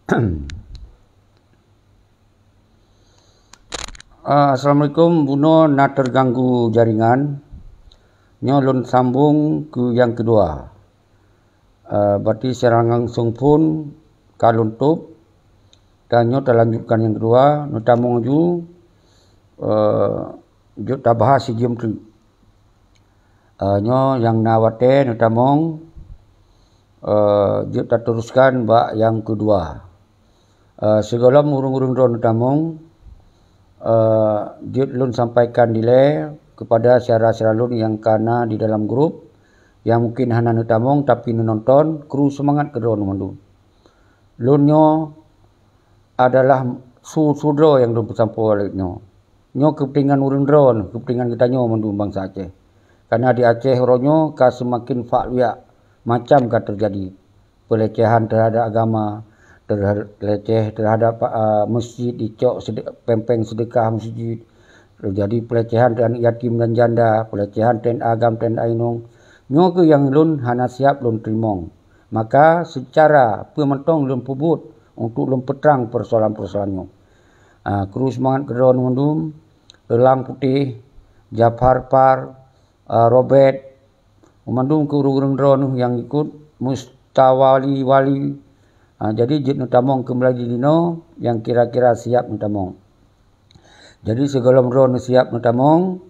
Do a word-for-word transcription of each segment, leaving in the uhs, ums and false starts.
Ah, assalamualaikum, bunoe na terganggu jaringan. Nyoe lôn sambung keu nyang keudua. Ah, berarti siaran langsung phon ka lôn tôb. Dan nyoe talanjutkan nyang keudua, neutamong laju, eh, jeuet tabahas sijeuem teuk. Eh, nyoe nyang na watée neutamong, eh, jeuet tateruskan bak nyang keudua. Eh, sigohlom ureuëng-ureuëng droe neutamong, eh, jeuet lôn sampaikan dilée kepada syedara-syedara lôn nyang ka na di dalam grup, nyang mungkin hana neutamong tapi neunonton, kru seumangat keudroe mandum. Lôn nyoe adalah su-, su droe nyang lôn peusampoe lagée nyoe. Nyoe keupeuntengan ureuëng droe, keupeuntengan geutanyoe mandum bansa Aceh. Karena di Aceh uroe nyoe ka seumaken fakluyak macam ka teujadi. Peulecehan teuhadap agama, teuha-, peulecehan teuhadap, a, meuseujid, dicok sede-, péng-péng seudeukah meuseujid. Teujadi peulecehan teuhadap yatim dan janda, peulecehan teuhadap agam, teuhadap inong. Nyoe keuh nyang lôn hana siab lôn teurimong. Maka seucara peue mantong lôn peubuet untuk lôn peutrang peusoalan-peusoalan nyoe. Ah, kru seumangat keudroe mandum, Elang Putéh, Jafar Par, ah, Robert, mandum keu ureuëng-ureuëng droe nyang ikot, Mustawali Wali. Ah, jadi jeuet neutamong keumbali di dinoe nyang kira-kira siab neutamong. Jadi sigohlom droe neusiab neutamong,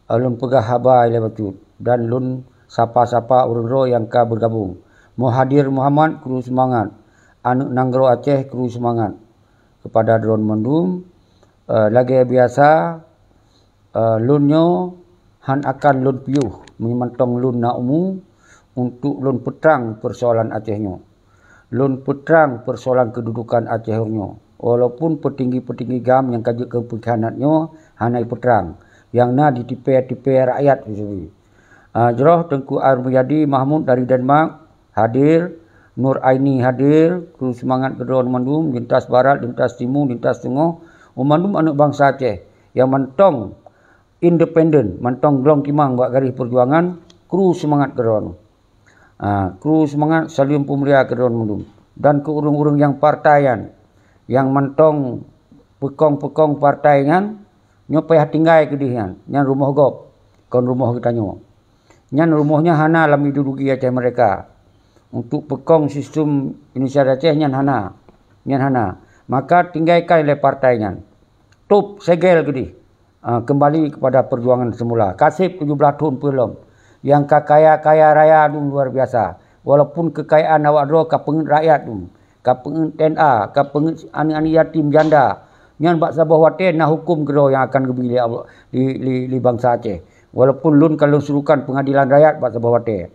eh, lôn peugah haba ilée bacut dan lôn sapa-sapa ureuëng droe nyang ka beugabong. Muhadir Muhammad, kru seumangat. Aneuëk nanggroe Aceh, kru seumangat. Keupada droe mandum, eh, lagée biasa, eh, lôn nyoe hán akan lôn piôh meunyoe mantong lôn na umu untuk lôn peutrang peusoalan Aceh nyoe. Lôn peutrang peusoalan keududukan Aceh uroe nyoe. Walaupun peutinggi-peutinggi gam nyang ka jeuet keu peukhianat nyoe hana jipeutrang, nyang na jitipée-tipée rakyat sabe. Ah, jroh Teungku Armuyadi Mahmud dari Denmark hadir, Nur Aini hadir, kru seumangat keudroe mandum, lintas barat, lintas timu, lintas teungoh, mandum aneuëk bansa Aceh nyang mantong independen, mantong glong timang bak garéh peujuangan, kru seumangat keudroe. Ah, kru seumangat, saleuem peumulia keudroe mandum. Dan keu ureuëng-ureuëng nyang partai nyan, nyang mantong peukong-peukong partai nyan, nyoe payah tinggai keudeh nyan, nyan rumoh gob, kon rumoh geutanyoe. Nyan rumoh nyan hana lam ideologi Aceh Merdeka. Untuk peukong sistem Indonesia Aceh nyan hana, nyan hana. Maka tinggaikan lé partai nyan. Tôb segel keudeh. Ah, keumbali keupada peujuangan seumula. Ka seb tujoh blaih thon peue lom. Nyang ka kaya-kaya raya dum luar biasa. Walaupun keukayaan awak droe ka peungeuet rakyat dum, ka peungeuet T N A, ka peungeuet aneuëk-aneuëk yatim janda. Nyan bak saboh watée na huköm keudroe nyang akan geubi lé Allah, lé, lé, lé bansa Aceh. Walaupun lôn ka lôn surukan peungadilan rakyat bak saboh watée.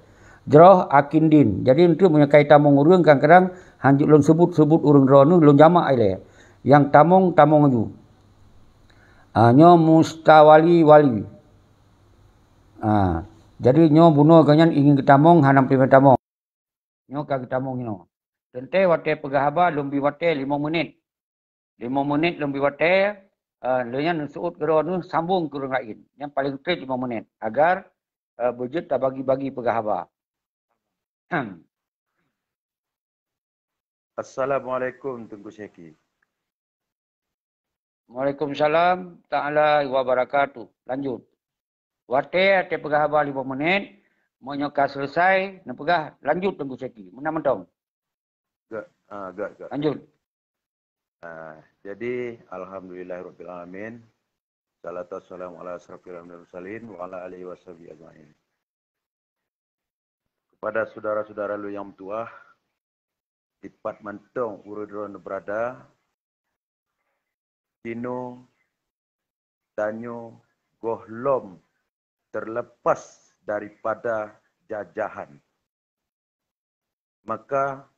Jroh Akindin. Jadi, eunteuk meunyoe ka jitamong ureuëng, kadang-kadang hanjeuet lôn seubut-seubut ureuëng droeneueh, lôn jamak ilée. Nyang tamong, tamong laju. Ah, nyoe Mustawali Wali. Ah, jadi nyoe bunoe geuhnyan ingin geutamong, hana meuteumé tamong. Nyoe ka geutamong nyoe. Teuntée watée peugah haba lôn bi watée limong menit. Limong menit lôn bi watée, eh, lheueh nyan neuseuôt keudroe neuh sambong keu ureuëng laén. Nyang paleng treb limong menit, agar, eh, beujeuet tabagi-bagi peugah haba. Assalamualaikum, Teungku Syeki. Waalaikumsalam taala wabarakatuh. Lanjut. Watée, watée peugah haba limong menit, meunyoe ka selesai, neupeugah, lanjut Teungku Syeki. Meunan mantong. Gak, ah, gak, gak. Lanjut. Ah, jadi, alhamdulillahirabbil alamin. Salatu wassalamu ala asyrafil anbiya'i wal mursalin wa ala alihi washabihi ajmain. Kepada saudara-saudara lôn nyang meutuah, dipat mantong ureuëng droeneuh beurada, sinoe tanyoe gohlom terlepas daripada jajahan. Maka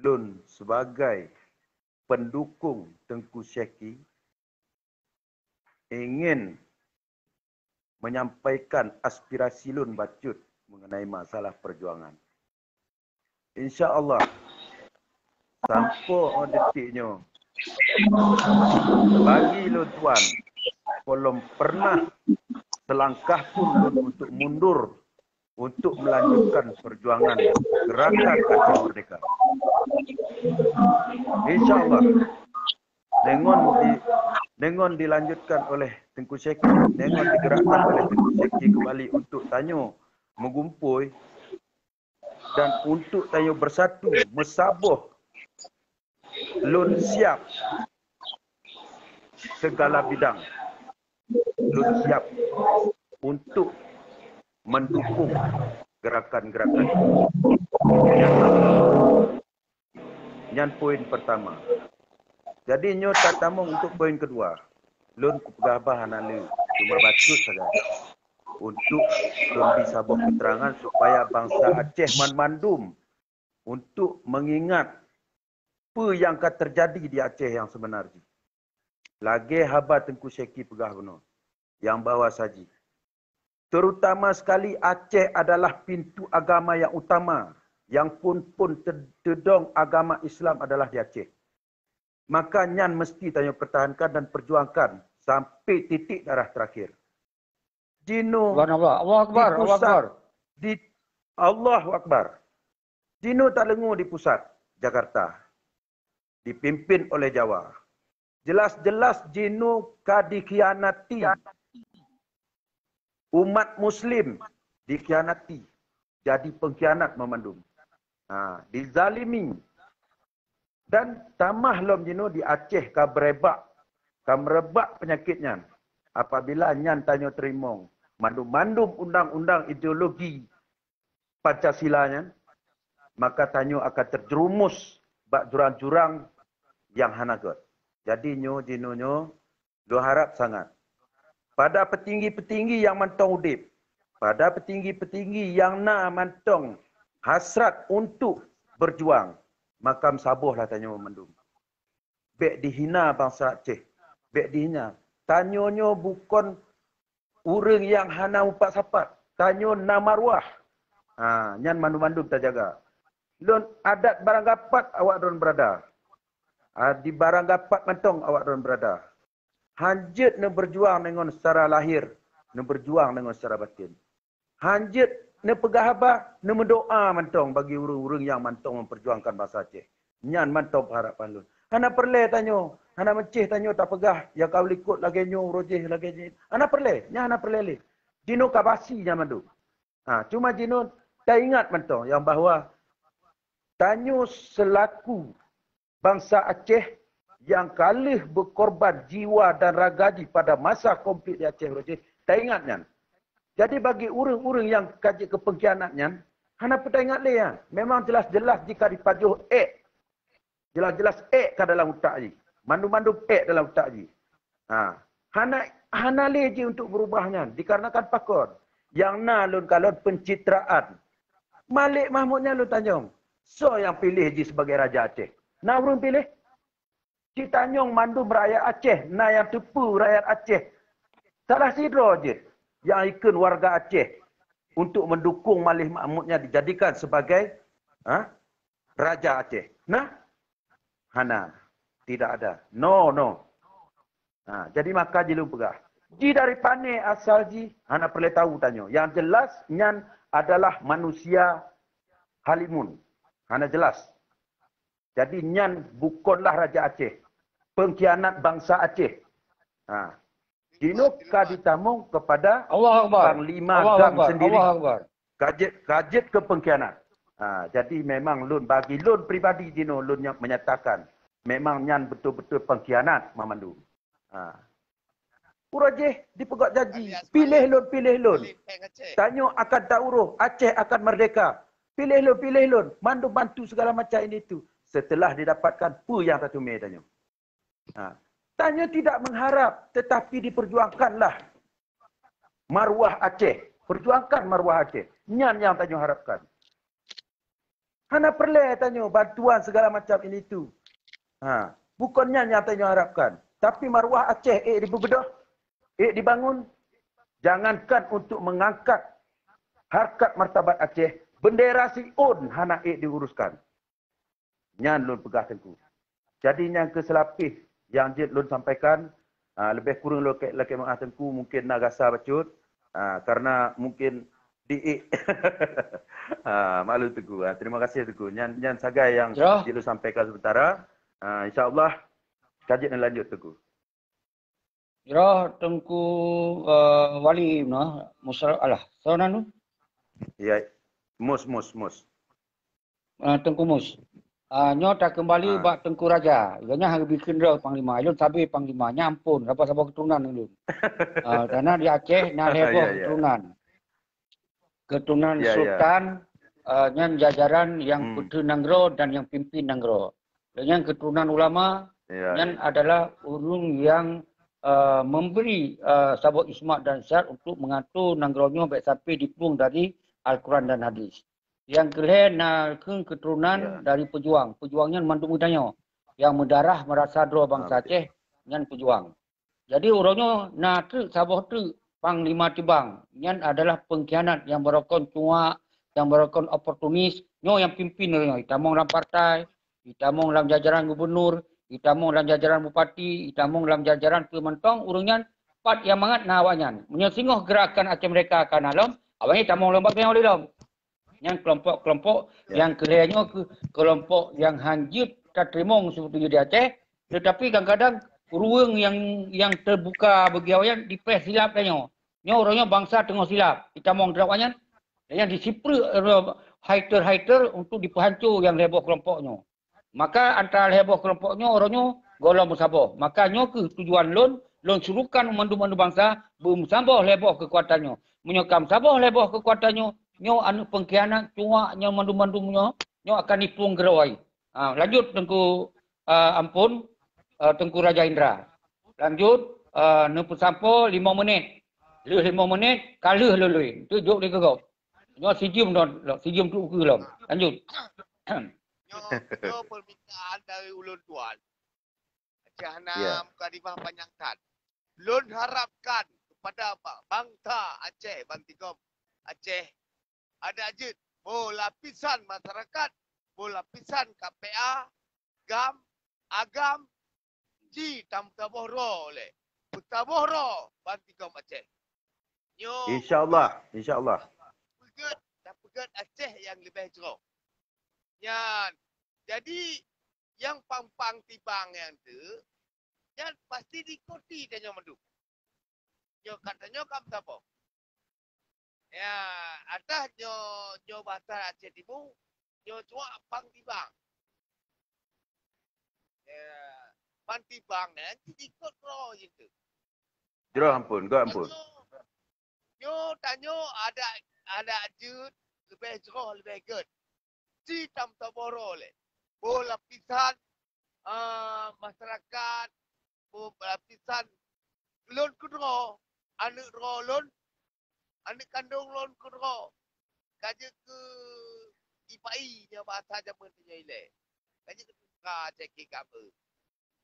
lôn sebagai pendukung Teungku Syeki ingin menyampaikan aspirasi lôn bacut mengenai masalah perjuangan. Insya Allah, sampoe 'oh detik nyoe, bagi lôn tuan, gohlom pernah selangkah pun lôn untuk mundur untuk melanjutkan perjuangan gerakan Aceh Merdeka. Insya Allah, dengan di, dengan dilanjutkan oleh Tengku Syekh, dengan digerakkan oleh Tengku Syekh kembali untuk tanyoe meugumpôi dan untuk tanyoe bersatu, meusaboh, lôn siap segala bidang. Lôn siap untuk mendukung gerakan-gerakan. Nyan poin pertama. Jadi nyoe tatamong untuk poin kedua. Lôn kupeugah bah hana le, cuma bacut sagai. Untuk lôn bri saboh keterangan supaya bansa Aceh mandum untuk mengingat peue nyang ka teujadi di Aceh nyang seubeuna jih. Lagée haba Teungku Syeki peugah bunoe, nyang bahwa saji, terutama sekali Aceh adalah pintu agama nyang utama, nyang phon-phon te-, teudong agama Islam adalah di Aceh. Maka nyan meusti tanyoe pertahankan dan perjuangkan sampai titik darah terakhir. Jinoe Subhanallah. Allahu Akbar, di Allahu pusat, Akbar. Di, Allahu Akbar. Jinoe taleungu di pusat, Jakarta. Dipimpin oleh Jawa. Jelas-jelas jinoe ka dikhianati. Umat Muslim dikhianati. Jadi pengkhianat meumandum. Ha, dizalimi. Dan tamah lom jinoe di Aceh ka beurebak, ka meureubak peunyakét nyan. Apabila nyan tanyoe teurimong, mandum-mandum undang-undang ideologi Pancasila nyan, maka tanyoe akan terjerumus bak jurang-jurang nyang hana gét. Jadi nyoe jinoe nyoe lôn harap sangat pada peutinggi-peutinggi nyang mantong udeb, pada peutinggi-peutinggi nyang na mantong hasrat untuk berjuang, maka meusaboh lah tanyoe mandum. Bék dihina bansa Aceh. Bék dihina. Tanyoe nyoe bukon ureuëng nyang hana mupat sapat. Tanyoe na maruah. Ha, nyan mandum-mandum tajaga. Lôn adat barang gapat awak droen berada. Ha, di barang gapat mantong awak droen berada. Hanjeuet neuberjuang deungon secara lahir, neuberjuang deungon secara batin. Hanjeuet neupeugah haba, neumeudoa mantong bagi ureuëng-ureuëng nyang mantong memperjuangkan bansa Aceh. Nyan mantong harapan lôn. Hana peureulée tanyoe, hana meucéh tanyoe tapeugah, ya ka likot lagée nyoe, uroe jéh lagée nyoe. Hana peureulée, nyan hana peureulée lé. Jinoe ka basi nyan mandum. Ha, cuma jinoe taingat mantong nyang bahwa tanyoe selaku bansa Aceh nyang ka lheueh beukorban jiwa dan raga jih pada masa konflik di Aceh uroe jéh, taingat nyan. Jadi bagi ureuëng-ureuëng nyang ka jeuet keu pengkhianat nyan, hana peue taingat lé nyan. Memang jelas-jelas jih ka dipajoh ék. Jelas-jelas ék ka dalam utak jih. Mandum-mandum ék dalam utak jih. Ha. Hana, hana lé jih untuk berubah nyan. Dikarenakan pakon? Nyang na lôn kalon pencitraan. Malik Mahmud nyan lôn tanyong, soe nyang piléh jih sebagai Raja Aceh? Na ureuëng piléh? Jitanyong mandum rakyat Aceh, na nyang teupeue rakyat Aceh. Salah sidroe jeuet nyang ikheun warga Aceh untuk mendukung Malik Mahmud nyan dijadikan sebagai, ha, Raja Aceh. Nah, hana, tidak ada. No, no. Ha, jadi maka jih lôn peugah, jih dari pané asal jih, hana peureulée tahu tanyoe. Yang jelas nyan adalah manusia Halimun. Hana jelas. Jadi nyan bukonlah Raja Aceh. Pengkhianat bansa Aceh. Ha. Jinoe ka ditamong kepada Allahu Akbar. Panglima Allahu GAM Akbar. Sendiri. Allahu Akbar. Ka jeuet, ka jeuet keu pengkhianat. Ha, jadi memang lôn, bagi lôn pribadi jinoe lôn nya-, menyatakan memang nyan betul-betul pengkhianat mamandum. Ha. Uroe jéh dipeugét janji, piléh lôn, piléh lôn. Tanyoe akan tauroh, Aceh akan merdeka. Piléh lôn, piléh lôn, mandum bantu segala macam ini itu. Setelah didapatkan, peue nyang tateumé tanyoe? Ha. Tanyoe tidak mengharap, tetapi diperjuangkanlah maruah Aceh. Perjuangkan maruah Aceh. Nyan nyang tanyoe harapkan. Hana peureulée tanyoe bantuan segala macam ini itu. Ha, bukon nyan nyang tanyoe harapkan. Tapi maruah Aceh ék dibeubeudoh, ék dibangun. Jangankan untuk mengangkat harkat martabat Aceh, bendera Sion hana ék diuruskan. Nyan lôn peugah teungku. Jadi nyang keu seulapeh nyang jeuet lôn sampaikan, ah, leubeh kureueng lôn lakée, lakée meu'ah teungku, mungkin na gasa bacut, ah, karena mungkin Tiik. Ha, maklum Teungku. Ha, terima kasih Teungku. Nyan, nyan sagai nyang jroh, jeuet lôn sampaikan sementara. Ha, insya-Allah ka jeuet neulanjut Teungku. Jroh Teungku, eh, Wali noh, Musra-, alah, soe nan tu? Ya, Mus, Mus, Mus. Ah, Teungku Mus. Ah, nyoe takeumbali, ya, bak Teungku Raja. Gobnyan hana geubri kheun droe Panglima. Ulôn sabe Panglima. Nyan ampôn, saboh-saboh keuturonan ulôn. Ah, karena di Aceh na lhèe boh, ya, ya, keuturonan. Keuturonan, ya, ya, sultan, ah, nyan jajaran nyang, hmm, peuteun nanggroe dan nyang pimpin nanggroe. Dan nyang keuturonan ulama, ya, nyan, ya, adalah ureueng nyang, ah, memberi, ah, saboh ismat dan syarat untuk mengatur nanggroe nyoe bèk sampai diplueng dari Al-Quran dan Hadis. Nyang keulhèe na kheun keuturonan, ya, dari peujuang. Peujuang nyan mandum geutanyoe. Nyang meudarah meurasa droe, ah, bansa, betul, Aceh, nyan peujuang. Jadi uroe nyoe na treuk, saboh treuk Panglima Tibang. Nyan adalah pengkhianat nyang beurukon cuak, nyang beurukon oportunis. Nyoe nyang pimpin uroe nyoe. Itamong lam partai, itamong lam jajaran gubernur, itamong lam jajaran bupati, itamong lam jajaran peue mantong, ureueng nyan pat nyang mangat na awaknyan. Meunyoe singoh gerakan Aceh Merdeka ka na lom, awaknyan itamong lom bak geutanyoe lom. Nyan keulompok-keulompok, ya, nyang keulhèe nyoe keuh keulompok nyang han jeuet tateurimong sibeutoi di Aceh, teutapi kadang-kadang ruweueng nyang, nyang teubuka bagi awaknyan dipreh silap tanyoe. Nyoe uroe nyoe bansa teungoh silap, itamong terhadap awaknyan, dan nyan disipreuk, eh, hater-hater untuk dipeuhanco nyang lhèe boh keulompok nyoe. Maka antara lhèe boh keulompok nyoe uroe nyoe gohlom meusaboh. Maka nyoe keuh tujuan lôn, lôn serukan mandum-mandum bansa beumeusaboh lhèe boh keukuatan nyoe. Meunyoe ka meusaboh lhèe boh keukuatan nyoe, nyoe aneuk pengkhianat, cuak nyoe mandum-mandum nyoe, nyoe akan jiplueng keudroe. Ha, lanjut Teungku, ah, ampôn, ah, Teungku Raja Indra. Lanjut, ah, neupeusampoe limong menit. Lheueh limong menit, ka lheueh lôn lôn. Tu jok lé keu gob. Nyoe sijeuem don, sijeuem tu ukeue lom. Lanjut. Nyoe, nyoe permintaan dari ulôn tuan. Aceh hana, ya, mukadimah panjang that. Lôn harapkan kepada ba-, bangsa Aceh bantigom, Aceh, adak jeuet, boh lapisan masyarakat, boh lapisan K P A, gam, agam, ji tameusaboh droe lé. Peusaboh droe bantigom Aceh. Nyoe, insya Allah, insya Allah. Peugét, tapeugét Aceh nyang leubeh jroh. Nyan, jadi nyang pang-pang tibang nyan teuk, nyan pasti diikuti tanyoe mandum. Nyoe ka tanyoe ka meusaboh. Ya, adak nyoe, nyoe basa Aceh Timu, nyoe cuak pang tibang. Ya, pang tibang nyan jiikot droe jih teuk. Jroh ampôn, gèt ampôn. Tanyoe, nyoe tanyoe adak, adak jeuet leubeh jroh, leubeh gèt. Ci tameusaboh droe lé. Boh lapisan, ah, masyarakat, boh lapisan lôn keudroe, aneuk droe lôn, aneuk kandông lôn keudroe. Ka jeuet keu ipai nyoe basa jameun tanyoe ilèe. Ka jeuet keu tuka cèk keu kameue.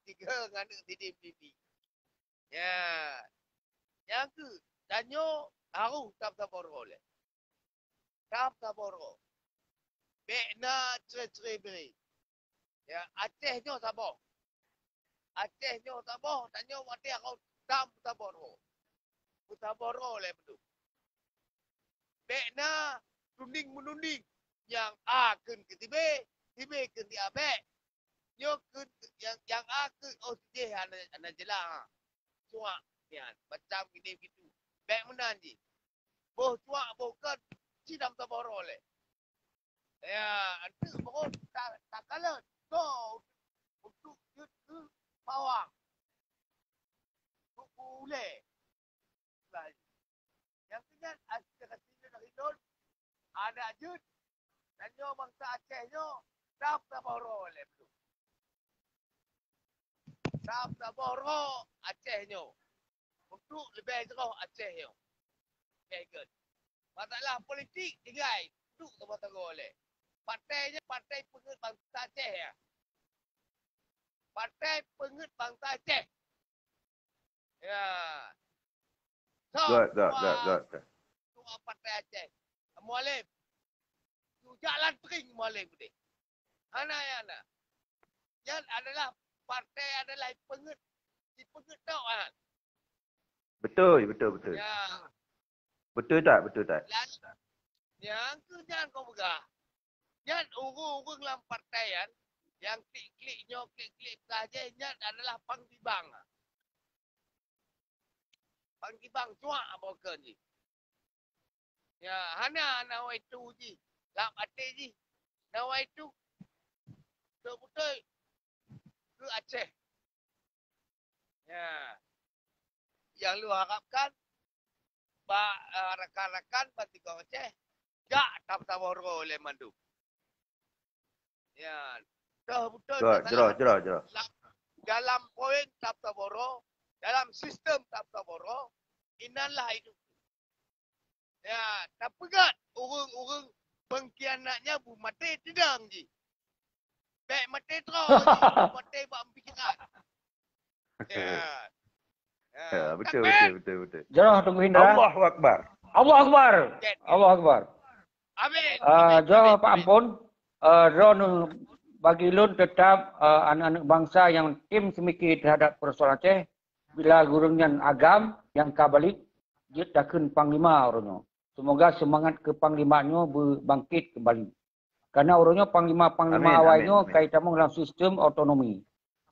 Tiga aneuk sidin bibi. Ya. Nyang keuh, tanyoe harôh tameusaboh droe lé. Tameusaboh droe. Bèk na cre-cre bri. Ya, Aceh nyoe saboh. Aceh nyoe saboh, tanyoe watèe harôh tameusaboh droe. Meusaboh droe lé meudum. Bèk na runding-meurunding nyang A kheun keu sibé, sibé kheun si A bèk. Nyoe kheun nyang, nyang A kheun, oh, si jéh hana, hana jeulaih, ha. Cuak nyan, macam gini begitu. Bèk meunan jih. Boh cuak, boh kheun, ci tameusaboh droe lé. Ya, anteuk baru ta-, takalon. Go untuk jeuet keu pawang. Untuk ulèe. Nyang keu nyan aspirasi lôn dari lôn, adak jeuet, tanyoe bansa Aceh nyoe, tameusaboh droe lé meudum. Tameusaboh droe Aceh nyoe. Untuk leubeh jroh Aceh nyoe. Leubeh gèt. Masalah politik tinggai, duek saboh sagoe lé. Partai nyoe partai peungeuet bansa Aceh nyan. Partai peungeuet bansa Aceh. Ya. Gèt, gèt, gèt, gèt, gèt. Ketua Partai Aceh. Mualem. Tujak lantring Mualem deh. Hana ya na. Nyan adalah partai adalah peungeuet, dipeungeuet tok kan. Betul, betul, betul. Ya. Betul tak? Betul tak? Lan-, Nyang keu nyan kau peugah. Nyan ureuëng-ureuëng lam partai nyan, nyang klik-klik nyoe, klik-klik peugah jih, nyan adalah panggibang. Panggibang cuak abang keu jih. Ya, hana nawaitu jih. Lam até jih. Nawaitu. Beutôi-beutôi. Keu Aceh. Ya. Nyang lôn harapkan, bak, eh, rakan-rakan bantigong Aceh, jak tameusaboh droe lé mandum. Ya. Toh beutôi jroh, jroh, jroh, jroh. Dalam, dalam poin tameusaboh droe, dalam sistem tameusaboh droe, inallah itu. Ya, tapeugét ureuëng-ureuëng pengkhianat nyan beumaté teudong jih. Bék maté troe jih, maté bak pikiran. Ya. Ya, betul, betul, betul, betul. Jroh Teungku Indra. Allahu Akbar. Allahu Akbar. Allahu Akbar. Amin. Ah, jroh Pak Ampon, ah, droeneuh bagi lôn tetap, ah, aneuk-aneuk bangsa nyang tim seumiki terhadap persoalan Aceh, bila ureuëng nyan agam nyang ka balik, jeuet takheun panglima uroe nyoe. Semoga semangat kepangglimaan nyoe beubangkit kembali. Karena uroe nyoe panglima-panglima awai nyoe ka jitamong lam sistem otonomi.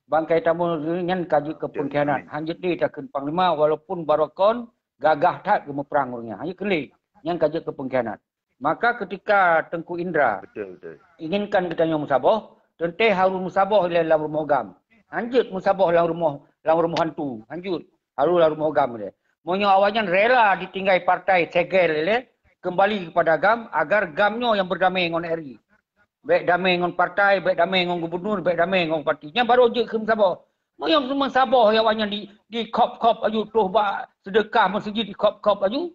Ban ka jitamong nyan ka jeuet keu pengkhianat. Hanjeuet lé takheun panglima walaupun barokon gagah that geumeuprang ureuëng nyan. Hanjeuet kheun lé nyan ka jeuet keu pengkhianat. Maka ketika Teungku Indra inginkan geutanyoe meusaboh, teuntée harus meusaboh ilée lam rumoh agam. Hanjeuet meusaboh lam rumoh, lam rumoh hantu. Hanjeuet. Harus lam rumoh agam ilée. Meunyoe awaknyan rela ditinggai partai segel ilée, kembali kepada agam, agar agam nyoe nyang berdamai ngon R I. Bék damai ngon partai, bék damai ngon gubernur, bék damai ngon parti. Nyan baru jeuet keu meusaboh. Meunyoe meusaboh awaknyan di, dikhop-khop aju, troh bak seudeukah meuseujid dikhop-khop aju.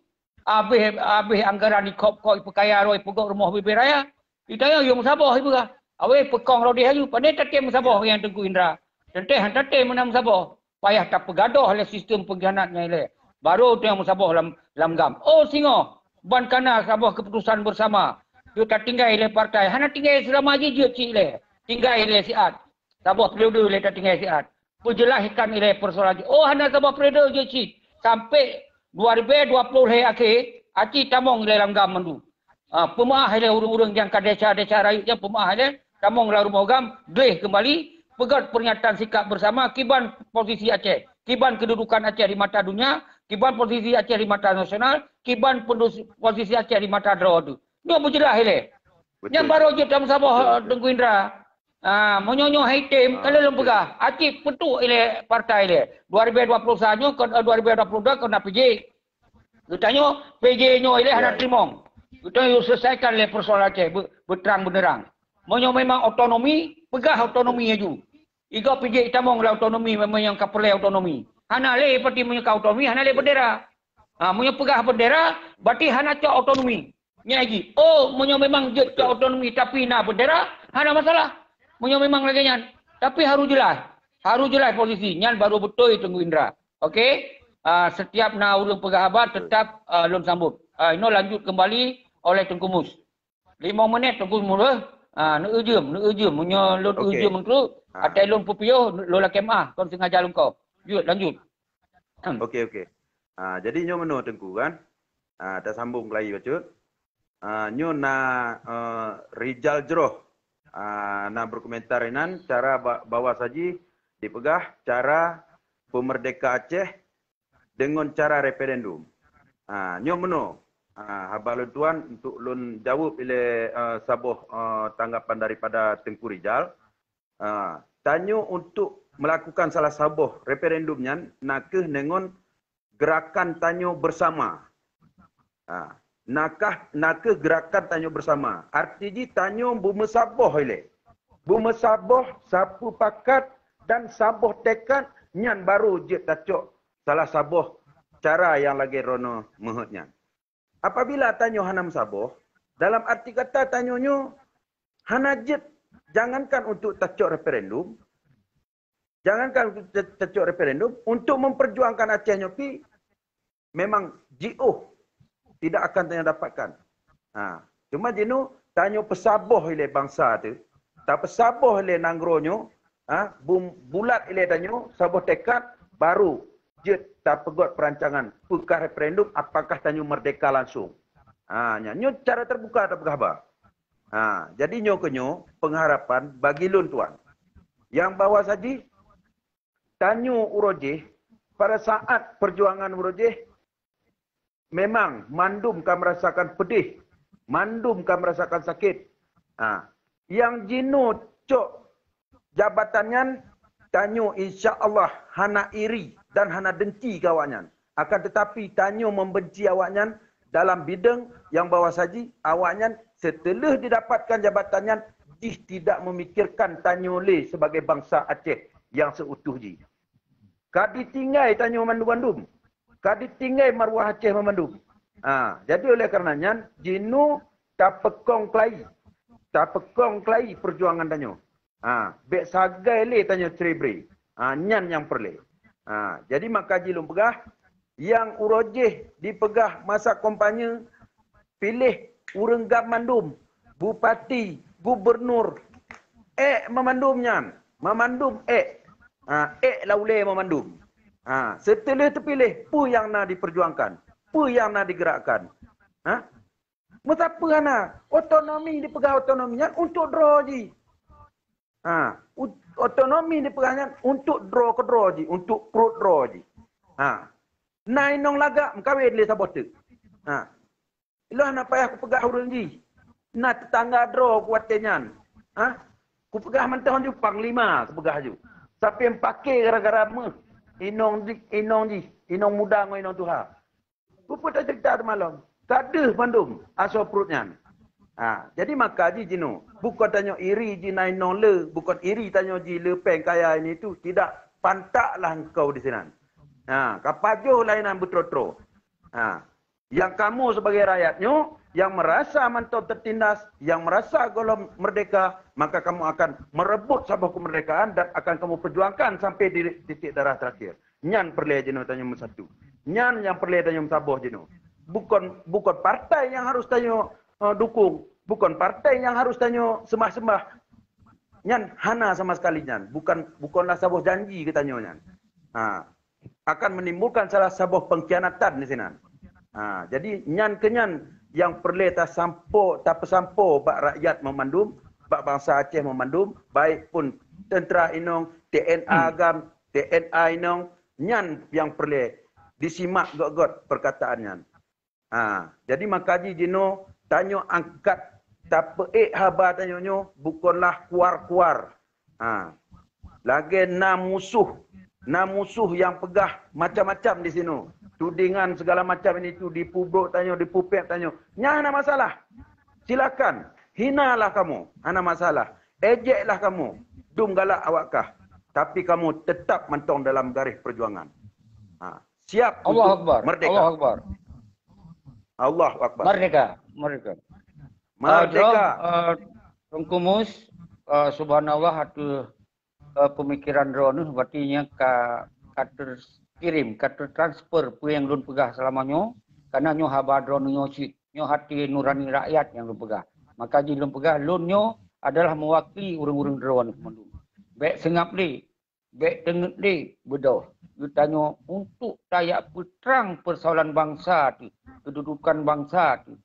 Abéh, abéh anggaran dikhop-khop, ipeukaya droe, ipeugöt rumoh bubé raya. Geutanyoe yue meusaboh ipeugah. Awai peukong rodeh aju, pane tatem meusaboh ngon Teungku Indra. Teuntée han tatem meunan meusaboh. Payah tapeugadôh lé sistem pengkhianat nyan ilée. Baru tanyoe meusaboh lam, lam agam. Oh singoh, ban kana saboh keputusan bersama. Jeuet tatinggai lé partai. Hana tinggai seulama jih jeuet cit ilée. Tinggai ilée siat. Saboh periode ilée tatinggai siat. Peujeulahkan ilée persoalan jih. Oh hana saboh periode jeuet cit. Sampai dua ribu dua puluh lhée akhé, aci tamong ilée lam agam mandum. Ah, peumeu'ah ilée ureuëng-ureuëng nyang ka desya-desya rayeuk nyan, peumeu'ah ilée, tamong lam rumoh agam, gleh keumbali, peugöt pernyataan sikap bersama kiban posisi Aceh, kiban kedudukan Aceh di mata dunia, kiban posisi Aceh di mata nasional, kiban pendus-, posisi Aceh di mata droe teuh. Nyoe beujeulaih ilée. Nyan baru jeuet tameusaboh, Teungku Indra. Ah, meunyoe nyoe hai tem, ka lôn peugah, aci peutuek ilée partai ilée. Dua ribu dua puluh satu nyoe, kon, eh, dua ribu dua puluh dua kon na P J. Geutanyoe P J nyoe ilée hana teurimong. Geutanyoe seleusaikan lé persoalan Aceh beu-, beuterang-beuneurang. Meunyoe memang otonomi, peugah otonomi aju. Igoe P J itamong lam otonomi memang nyang ka peureulée otonomi. Hana lé parti meunyoe ka otonomi, hana lé bendera. Ha, meunyoe peugah bendera, berarti hana cok otonomi. Nyan jih. Oh, meunyoe memang jeuet cok otonomi tapi na bendera, hana masalah. Meunyoe memang lagée nyan. Tapi harus jeulaih. Harus jeulaih posisi. Nyan baru beutôi Teungku Indra. Oke? Ah, setiap na ureuëng peugah haba, tetap, ah, lôn sambot. Ah, inoe lanjut kembali oleh Teungku Mus. Limong menit Teungku Mus, eh. Ah, neueu jeuem, neueu jeuem. Meunyoe lôn eu jeuem treuk, atai lôn peupiôh, lôn lakée meu'ah, kon sengaja lôn ko. Jeuet, lanjut. Oke, oke. Ah, jadi nyoe meunoe Teungku kan. Ah, tasambong lagi bacut. Ah, nyoe na, eh, Rijal Jroh. Ah, na berkomentar inan cara ba-, bahwa saji dipeugah cara pemerdeka Aceh dengan cara referendum. Ah, nyoe meunoe. Ah, haba lôn tuan untuk lôn jaweueb ilée, eh, saboh, eh, tanggapan daripada Teungku Rijal. Ah, tanyoe untuk melakukan salah saboh referendum nyan nakeuh dengan gerakan tanyoe bersama. Ha, nakah, nakeuh gerakan tanyoe bersama. Arti jih tanyoe beumeusaboh ilée. Beumeusaboh, sapeue pakat dan saboh tekad nyan baru jeuet tacok salah saboh cara nyang lagée droeneuh meuheuet nyan. Apabila tanyoe hana meusaboh, dalam arti kata tanyoe nyoe hana jeuet, jangankan untuk tacok referendum, jangankan untuk ta-, tacok referendum, untuk memperjuangkan Aceh nyoe pi memang jiôh tidak akan tanyoe dapatkan. Ha, cuma jinoe tanyoe peusaboh ilée bansa teuh, tapeusaboh ilée nanggroe nyoe, ha, bum-, bulat ilée tanyoe saboh tekad, baru jeuet tapeugöt perancangan peukah referendum apakah tanyoe merdeka langsung. Ha, nyan nyoe cara terbuka tapeugah haba. Ha, jadi nyoe keuh nyoe pengharapan bagi lôn tuan. Nyang bahwa saji tanyoe uroe jih, pada saat perjuangan uroe jih, memang mandum ka merasakan pedih, mandum ka merasakan sakit. Ha, nyang jinoe cok jabatan nyan, tanyoe insya Allah hana iri dan hana dengki keu awaknyan. Akan tetapi tanyoe membenci awaknyan dalam bidang nyang bahwa saji awaknyan setelah didapatkan jabatan nyan jih tidak memikirkan tanyoe lé sebagai bangsa Aceh nyang seutuh jih. Ka ditinggai tanyoe mandum-mandum. Ka ditinggai maruah Aceh mandum. Ha, jadi oleh karena nyan jinoe tapeukong keulai. Tapeukong keulai perjuangan tanyoe. Ha, bék sagai lé tanyoe cerebre. Ha, nyan nyang peureulée. Ha, jadi maka jih lôn peugah, nyang uroe jih dipeugah masa kampanye, piléh ureuëng GAM mandum, bupati, gubernur, ék mamandum nyan, mamandum ék. Ha, ék lam ulée mamandum. Ha, seuteulah teupiléh, peue nyang na diperjuangkan, peue nyang na digerakkan. Ha? Meusapeue hana? Otonomi dipeugah otonomi nyan untuk droe jih. Ha, u- otonomi dipeugah nyan untuk droe keudroe jih, untuk pruet droe jih. Ha. Na inong lagak meukawen lé saboh teuk. Ha. Ilôn hana payah kupeugah ureuëng jih. Na teutangga droe ku watée nyan. Ha? Kupeugah mantong ju panglima, kupeugah ju. Sampai meupaké gara-gara meuh inong jih, inong jih, inong muda ngon inong tuha. Peue tacerita teumalom? Ka deuh mandum asoe pruet nyan. Ha, jadi maka jih jinoe, bukon tanyoe iri jih na inong le, bukon iri tanyoe jih le péng kaya ini itu, tidak, pantaklah engkau di sinan. Ha, ka pajoh lainan beutroe-troe. Ha, nyang kamoe sebagai rakyat nyoe, nyang merasa mantong tertindas, nyang merasa gohlom merdeka, maka kamoe akan merebut saboh kemerdekaan dan akan kamoe perjuangkan sampai di titik darah terakhir. Nyan peureulée jinoe tanyoe meusatu. Nyan nyang peureulée tanyoe meusaboh jinoe. Bukon, bukon partai nyang harus tanyoe, eh, dukung, bukon partai nyang harus tanyoe sembah-sembah. Nyan hana sama sekali nyan. Bukan, bukonlah saboh janji geutanyoe nyan. Ha, akan menimbulkan salah saboh pengkhianatan di sinan. Ha, jadi nyan keuh nyan nyang peureulée tasampo, tapeusampo bak rakyat meumandum, bak bansa Aceh meumandum, baik pun tentera inong, T N A GAM, T N A inong, nyan nyang peureulée disimak göt-göt perkataan nyan. Ha, jadi maka jih jinoe tanyoe angkat tapeuék haba tanyoe nyoe bukonlah kuar-kuar. Ha, lagée na musoh, na musoh nyang peugah macam-macam di sinoe. Tudingan segala macam ini tu dipubrok tanyoe, dipupék tanyoe. Nyan hana masalah. Silakan, hinalah kamoe, hana masalah. Ejeklah kamoe, dum galak awak kah. Tapi kamoe tetap mantong dalam garéh perjuangan. Ha, Siap Allahu untuk Akbar. Merdeka. Allahu Akbar. Allahu Akbar. Merdeka. Merdeka. Merdeka. Ah, Teungku Mus, ah, subhanallah ateueh, ah, pemikiran droeneuh, berarti nyan ka, ka terkirim, ka tertransfer peue nyang lôn peugah selama nyoe, karena nyoe haba droeneuh nyoe cit, nyoe hati nurani rakyat nyang lôn peugah. Maka jih lôn peugah, lôn nyoe adalah mewakili ureuëng-ureuëng droeneuh mandum. Bék seungab lé, Bék teungeut lé, beudôh. Geutanyoe untuk tajak peutrang peusoalan bansa teuh, keududukan bansa teuh.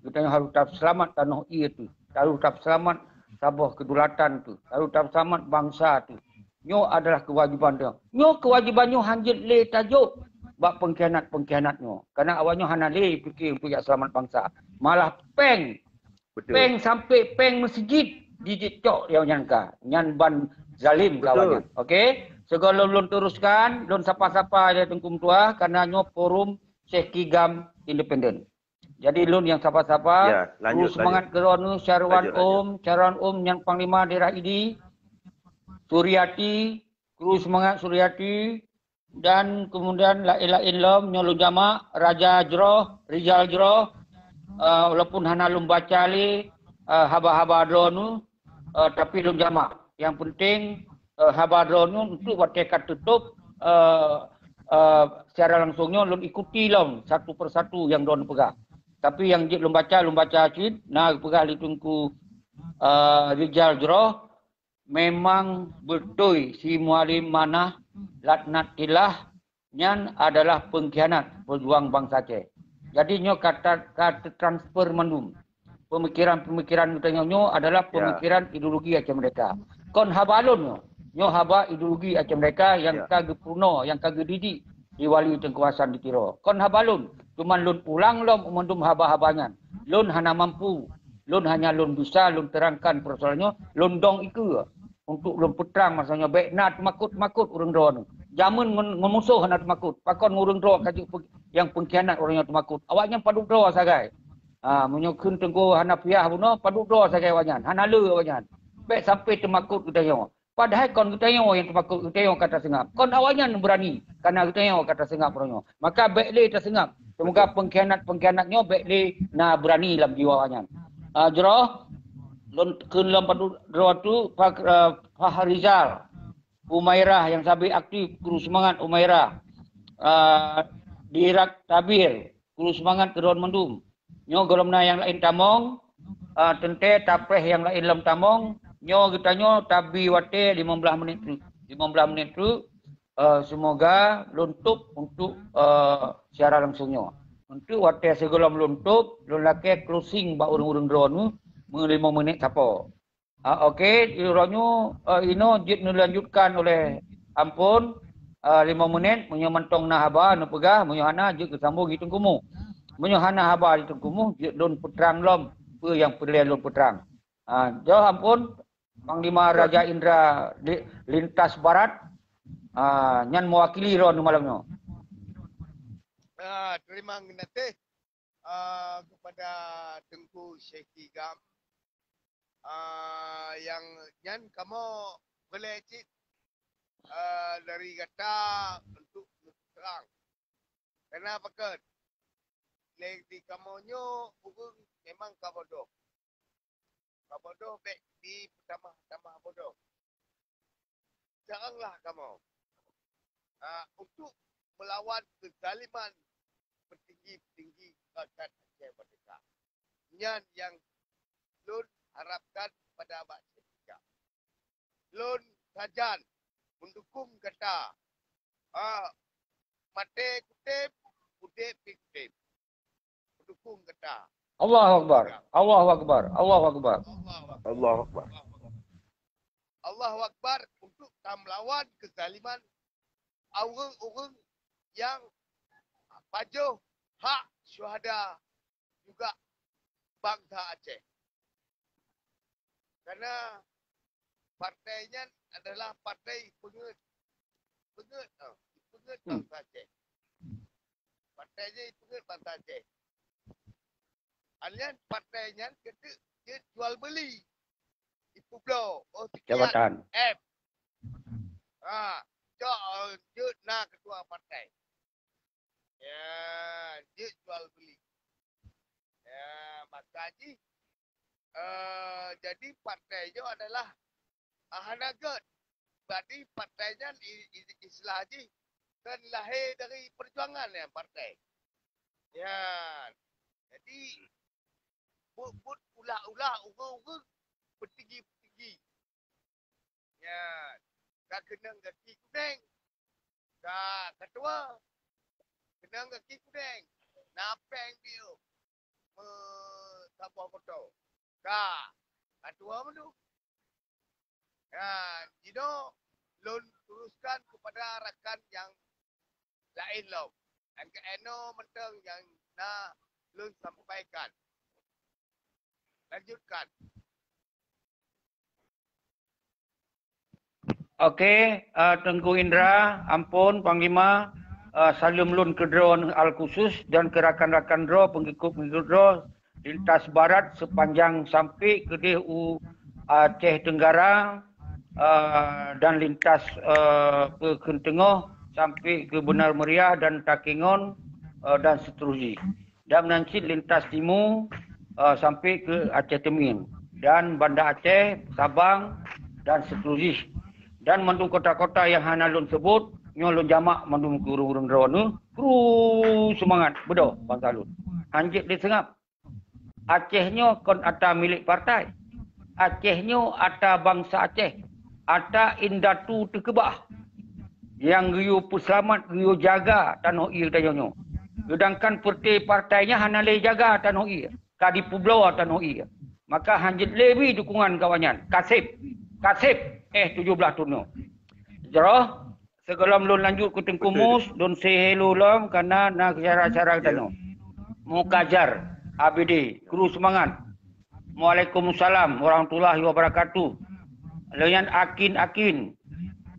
Geutanyoe harôh taseulamat tanoh ié teuh, harôh taseulamat saboh keudulatan teuh, harôh taseulamat bansa teuh. Nyoe adalah keuwajiban teuh. Nyoe keuwajiban nyoe hanjeuet lé tajok bak pengkhianat-pengkhianat nyoe. Karena awak nyoe hana lé pike untuk jak seulamat bansa. Malah péng Betul. Péng sampai péng meuseujid jicok nyang ka. Nyan ban zalim kawan nyan. Okey. Sigoe lôn, lôn teruskan, lôn sapa-sapa ya Teungku Meutuah, karena nyoe forum Syekh Kigam Independen. Jadi lôn nyang sapa-sapa, ya, lanjut, kru semangat lanjut. Keudroe Syarwan Lanjut, lanjut. Um, Syarwan Um nyang Panglima Daerah Idi, Suryati, kru semangat Suryati, dan kemudian laén-laén lom nyoe lôn jamak, Raja Jroh, Rijal Jroh, eh, walaupun hana lôn baca lé, eh, haba-haba droeneuh, eh, tapi lôn jamak. Nyang penting, eh, haba droeneuh untuk watée ka tutup, eh, eh, secara langsung nyoe lôn ikuti lom satu persatu nyang droeneuh peugah. Tapi nyang jeuet lôn baca, lôn baca cit, na geupeugah lé Teungku, eh, Rijal Jroh, Memang beutôi si Mualim Manah laknatillah nyan adalah pengkhianat peujuang bansa Aceh. Jadi nyoe ka ta-, ka teutransfer mandum. Pemikiran-pemikiran geutanyoe nyoe adalah pemikiran ideologi Aceh Merdeka. Kon haba lôn nyoe. Nyoe haba ideologi Aceh Merdeka nyang ka geupeurunoe, nyang ka geudidik di Wali Teungku Hasan di Tiro. Kon haba lôn, cuman lôn ulang lom mandum haba-haba nyan. Lôn hana mampu, lôn hanya lôn bisa lôn terangkan persoalan nyoe, lôn dong ikeue untuk lôn peutrang masa nyoe. Bék na teumakot-teumakot ureuëng droe nyoe. Jameun ngon, ngon musoh hana teumakot. Pakon ureuëng droe ka jeuet pe-, nyang pengkhianat ureuëng nyoe teumakot. Awaknyan padub droe sagai. Ha, meunyoe kheun teungku hana piah bunoe, padub droe sagai awaknyan. Hana le awaknyan. Bék sampai teumakot geutanyoe. Padahai kon geutanyoe nyang teumakot, geutanyoe ka taseungab. Kon awaknyan beurani, karena geutanyoe ka taseungab uroe nyoe. Maka bék lé taseungab. Seumoga pengkhianat-pengkhianat nyoe bék lé na beurani lam jiwa awaknyan. Ah, jroh, lôn kheun lom padub droe tu, Pak, ah, Fahrizal Umairah nyang sabe aktif, kru seumangat Umairah. Ah, Dirak Tabir, kru seumangat keu droen mandum. Nyoe gohlom na nyang laén tamong, ah, teuntée tapreh nyang laén lom tamong. Nyoe geutanyoe tabi watée limong blaih menit treuk. Limong blaih menit treuk, eh, seumoga lôn tôb untuk, eh, siaran langsung nyoe. Untuk watée sigohlom lôn tôb, lôn lakée closing bak ureuëng-ureuëng droeneuh meulimong menit sapo. Ah, oke, uroe nyoe, eh, inoe jeuet neulanjutkan oleh Ampon, eh, limong menit, meunyoe mantong na haba neupeugah, meunyoe hana jeuet geusambong di Teungku Mu. Meunyoe hana haba di Teungku Mu, jeuet lôn peutrang lom peue nyang peureulée lôn peutrang. Ah, jroh Ampon, Panglima Raja Indra Li-, Lintas Barat, ah, nyan mewakili droeneuh malam nyoe. Ah, terima kasih, ah, kepada Teungku Syekh Higam. Ah, nyang nyan kamoe beulée cit, ah, dari gata untuk terang. Kenapa kan? Lé di kamoe nyoe ureuëng memang ka bodoh. Ka bodoh bék dipeutamah-tamah bodoh. Teranglah kamoe, ah, untuk melawan kezaliman petinggi-petinggi rakyat Aceh Merdeka. Nyan nyang lôn harapkan pada Abah Syekh Higam. Lôn sajan mendukung gata. Ah, maté kutem, udeb pih kutem. Mendukung gata. Allahu Akbar. Allahu Akbar. Allahu Akbar. Allahu Akbar. Allahu Akbar untuk ka melawan kezaliman ureuëng-ureuëng nyang pajoh hak syuhada juga bangsa Aceh. Karena partai nyan adalah partai peungeut, peungeut, ah, peungeut bangsa Aceh. Partai nyan peungeut bangsa Aceh. Alian partai nyan keuneuk jeuet jual beli. Ipeubloe, oh, sekian jabatan. M. Ha, cok, eh, jeuet na ketua partai. Ya, jeuet jual beli. Ya, maka jih, eh, jadi partai nyoe adalah, ah, hana gét. Berarti partai nyan i-, i-, istilah jih kan lahé dari perjuangan ya partai. Ya. Jadi, buet-buet ulah-ulah ureuëng-ureuëng petinggi-petinggi. Ya, ka keunong gaki kuneng, ka ketua, keunong gaki kuneng, na péng biôh, meusaboh moto, ka ketua meunduh. Ya, jinoe lôn teruskan kepada rakan nyang laén lom. Nyang keunoe mantong nyang na lôn sampaikan. Lanjutkan. Oke, eh, Teungku Indra, Ampon, Panglima, eh, saleuem lôn keudroe al khusus dan keu rakan-rakan droe, pengikut-pengikut droe, lintas barat sepanjang sampai keudeh u Aceh Tenggara, eh, dan lintas, eh, ke, ke Teungoh sampai ke Benar Meriah dan Takengon, eh, dan seterusnya. Dan meunan cit lintas timu, eh, sampai ke Aceh Teumin dan Banda Aceh, Sabang, dan seterusnya. Dan mandum kota-kota nyang hana lôn sebut, nyoe lôn jamak mandum keu ureuëng-ureuëng droeneuh, kru seumangat, beudôh bansa lôn. Hanjeuet lé seungab. Aceh nyoe kon ata milék partai. Aceh nyoe ata bansa Aceh, ata indatu teukeubah nyang geuyue peuseulamat, geuyue jaga tanoh ié tanyoe nyoe. Seudangkan peureté partai nyan hana lé jaga tanoh ié, ka dipeubloe tanoh ié. Maka hanjeuet lé bi dukungan gawat nyan. Kaseb, kaseb, eh tujoh blaih thon nyoe. Jroh, sigohlom lôn lanjut keu Teungku Mus, lôn say hello lom, kareuna na syedara-syedara geutanyoe. Mukajar, A B D, kru seumangat. Waalaikumsalam warahmatullahi wabarakatuh. Lheueh nyan Akin-Akin,